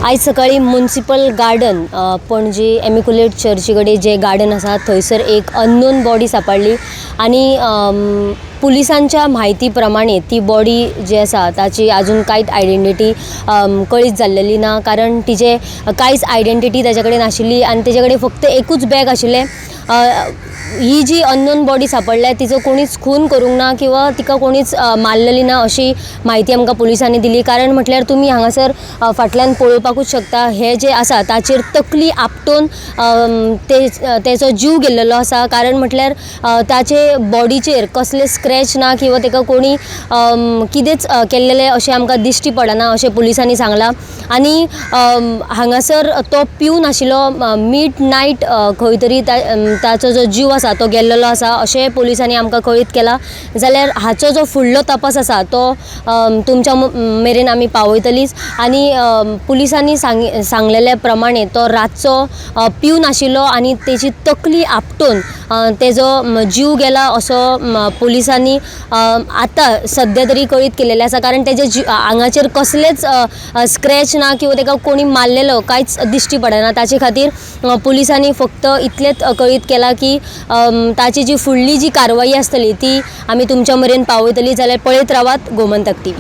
आयज सकाळीं municipal garden Panaji एमिकुलेट चर्ची कडेन जें गार्डन आसा थंयसर एक अननोन बॉडी सांपडली आनी पुलिसांच्या म्हायती प्रमाणे ती बॉडी जी आसा ताची आजून कांयच आयडेंटिटी कळीत जाल्लेली ना, कारण तिजे कांयच आयडेंटिटी ताजे कडेन नाशिल्ली आनी तेजे कडेन फक्त एकूच बॅग आशिल्लें. ही जी अननोन बॉडी सांपडल्या तिचो कोणीच खून करूंक ना किंवा तिका कोणीच मारलेली ना अशी म्हायती आमकां पुलिसांनी दिली. कारण म्हटल्यार तुमी हांगासर फाटल्यान पळोवपाकूच शकता, हे जे आसा ताचेर तकली आपटून तेचो जीव गेल्लेलो आसा. कारण म्हटल्यार ताचे बॉडीचेर कसले स्क्रॅच ना किंवा ताका कोणी कितेंच केल्लेलें अशें आमकां दिश्टी पडना अशें पुलिसांनी सांगलां. आनी हांगासर तो पिवन आशिल्लो, मिड नायट खंय तरी ताचो जो जीव आसा तो गेल्लेलो आसा अशें पुलिसांनी आमकां कळीत केलां. जाल्यार हाचो जो फुडलो तपास आसा तो तुमच्या मेरेन आमी पावयतलीच. आनी पुलिसांनी सांगलेल्या प्रमाणे तो रातचो पिवन आशिल्लो आनी तेची तकली आपटून तेजो जीव गेला असो पुलिसांनी आतां सद्या तरी कळीत केलेलें आसा. कारण तेजे आंगाचेर कसलेच स्क्रॅच ना किंवा तेका कोणी मारलेलो कांयच दिश्टी पडना. ताचे खातीर पुलिसांनी फक्त इतलेंच कळीत केलां की ताची जी फुडली जी कारवाई आसतली ती आमी तुमच्या मेरेन पावयतली. जाल्यार पळयत रावात गोमंतक टीव्ही.